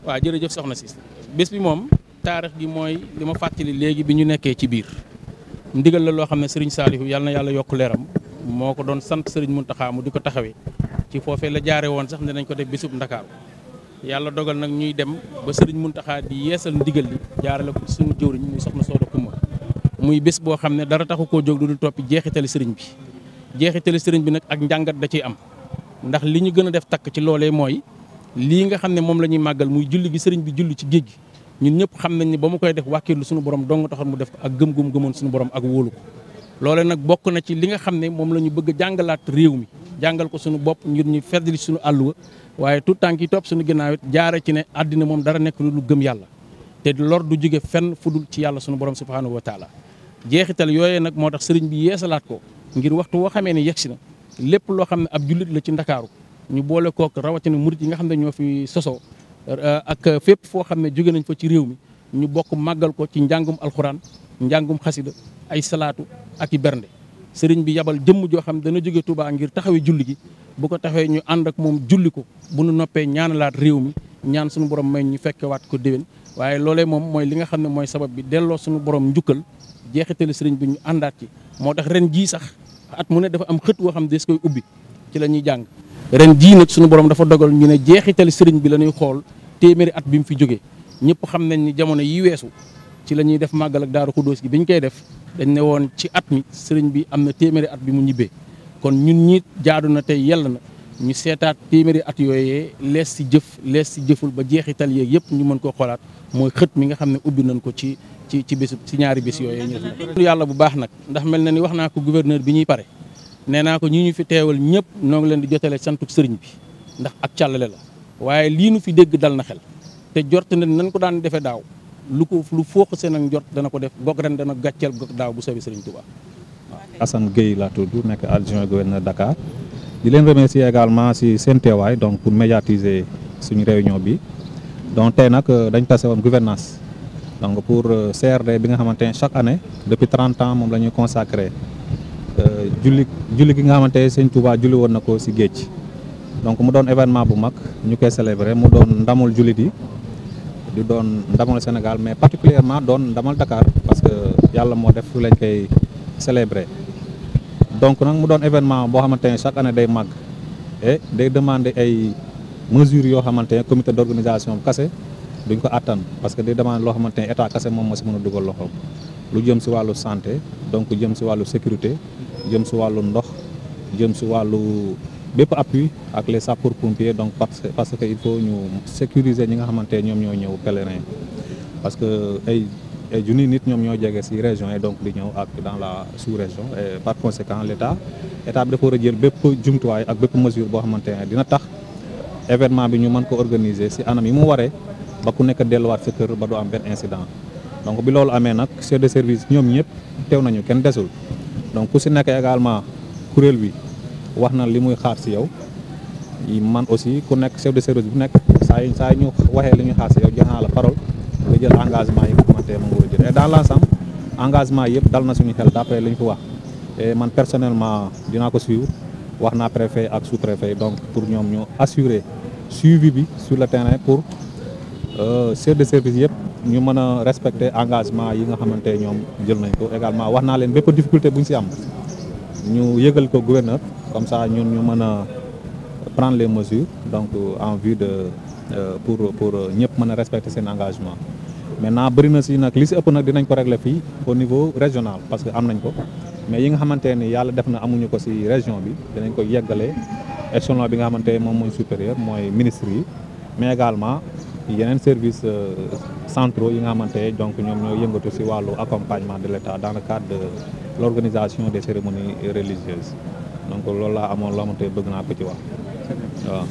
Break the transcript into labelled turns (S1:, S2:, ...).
S1: waaw jërëjëf soxna si bés bi moom taarix gi mooy li ma fàttali léegi bi ñu nekkee ci biir ndigal la loo xam ne Serigne Saliou yàlla na yàlla yokk leeram moo ko doon sant Serigne Mountakha mu di ko taxawee ci foofee la jaare woon sax ne nañ ko def bésub Ndakaaru yàlla dogal nag ñuy dem ba Serigne Mountakha di yeesal ndigal li jaarale ko suñu jëwriñ muy soxna Sooda Kumba muy bés boo xam ne dara taxu koo jóg du toppi jeexitali sëriñ bi jeexitali sëriñ bi nag ak njàngat da ciy am ndax li ñu gën a def takk ci loolee mooy lii nga xam ne moom la ñuy màggal muy julli gi sëriñ bi julli ci géej gi ñun ñëpp xam nañ ni ba mu koy def wàkkiirlu suñu borom dong taxoon mu def ko ak gëm-gum gëmoon suñu borom ak wóolu ko loole nag bokk na ci li nga xam ne moom la ñu bëgg a jàngalaat réew mi jàngal ko suñu bopp ngir ñu feddali suñu àlluwa waaye tout tànk yi topp suñu ginnaaw it jaare ci ne àddina moom dara nekk lu gëm yàlla te lor du jóge fenn fu dul ci yàlla suñu borom subhanahu wa taala jeexital yooyee nag moo tax sëriñ bi yeesalaat ko ngir waxtu woo xamee ne yegsi na lépp loo xam ne ab jullit la ci ndakaaru ñu boole kook rawatina murit yi nga xam ne ñoo fi sosoo ak fépp foo xam ne jóge nañ fa ci réew mi ñu bokk màggal ko ci njàngum alxuraan njàngum xasida ay salaatu ak i bernde sëriñ bi yabal jëmm joo xam ne dana jóge Touba ngir taxawee julli gi bu ko taxawee ñu ànd ak moom julli ko bu nu noppee ñaanalaat réew mi ñaan suñu borom may ñu fekkewaat ko déwén waaye loolee moom mooy li nga xam ne mooy sabab bi delloo suñu borom njukkal jeexitali sëriñ bi ñu àndaat ci moo tax ren jii sax at mu ne dafa am xët woo xam ne des koy ubbi ci la ñuy jàng ren jii nag suñu borom dafa dogal ñu ne jeexitali sëriñ bi la ñuy xool téeméeri at bi mu fi jógee ñëpp xam nañ ni jamono yi weesu ci la ñuy def màggal ak Daaru Xuddoos gi bi ñu koy def dañ ne woon ci at mi sëriñ bi am na téeméeri at bi mu ñibbee kon ñun ñi jaadu na tey yell na ñu seetaat téeméeri at yooyee lees si jëf lees si jëful ba jeexital yeeg yëpp ñu mën koo xoolaat mooy xët mi nga xam ne ubbi nañ ko ci bésu ci ñaari bés yooyee ñu def yàlla bu baax nag ndax mel na ni wax naa ko gouverneur bi ñuy pare nee naa ko ñi ñu fi teewal ñëpp noo ngi leen di jotale santuk sëriñ bi ndax ak càllale la waaye lii nu fi dégg dal na xel te jort na nañ ko daan defee daaw lu foox seen ak njort dana ko def goog ren dana gàcceel goog daaw bu soobee sëriñ Touba.
S2: Assane Gueye laa tudd nekk adjoint gouverneur Dakar di leen remercier également si seen teewaay donc pour médiatiser suñu réunion bi donc tey nag dañ tase woon gouvernance donc pour CRD bi nga xamante ne chaque année depuis 30 ans moom la ñuy consacré julli gi nga xamante ne sëñ Touba julli woon na ko si géej donc mu doon événement bu mag ñu koy célébrer mu doon ndamul jullit yi di doon ndamal Sénégal mais particulièrement doon ndamal Dakar parce que yàlla moo def fu lañ koy célébrer donc nag mu doon événement boo xamante ne chaque année day màgg et day demander ay mesures yoo xamante ne comité d'organisation kase duñ ko attan parce que day demander loo xamante ne état kase moom moo si mën a dugal loxoom lu jëm si wàllu santé donc jëm si wàllu sécurité jëm si wàllu ndox jëm si wàllu bépp appui ak les sapeurs pompiers donc parce que il faut ñu sécuriser ñi nga xamante ne ñoom ñoo ñëw pèlerin parce que ay junni nit ñoom ñoo jege si région yi donc di ñëw ak dans la sous-région et par conséquent l'état bi dafa war a jël bépp jumtuwaay ak bépp mesure boo xamante ne dina tax événement bi ñu mën ko organiser si anam yi mu waree ba ku nekk delluwaat sa kër ba du am benn incident donc bi loolu amee nag chef de service ñoom ñëpp teew nañu kenn desul donc ku si nekk également kuréel bi wax na li muy xaar si yow man aussi ku nekk chef de service bu nekk saa yi ñu waxee li ñuy xaar si yow jox naa la parole nga jël engagement yi nga xamante ne moom nga war a jël et dans l'ensemble engagement yëpp dal na suñu xel d'après li ñu fi wax et man personnellement dinaa ko suivre wax naa préfet ak sous-préfet donc pour ñoom ñu assurer suivi bi sur le terrain pour chef de service yëpp ñu mën a respecter engagement yi nga xamante ne ñoom jël nañ ko également wax naa leen bépp difficulté bu ñu si am ñu yëgal ko gouverneur comme ça ñun ñu mën a prendre les mesures donc en vue de pour ñëpp mën a respecter seen engagement maintenant bëri na si nag li si ëpp nag dinañ ko régler fii au niveau régional parce que am nañ ko mais yi nga xamante ni yàlla def na amuñu ko si région bi dinañ ko yeggale échelon bi nga xamante ne moom mooy supérieur mooy ministre yi mais également yeneen services centraux yi nga xamante ne donc ñoom ñoo yëngatu si wàllu accompagnement de l'État dans le cadre de l'organisation des cérémonies religieuses donc loolu laa amoon loo xamante bëgg naa ko ci wax waaw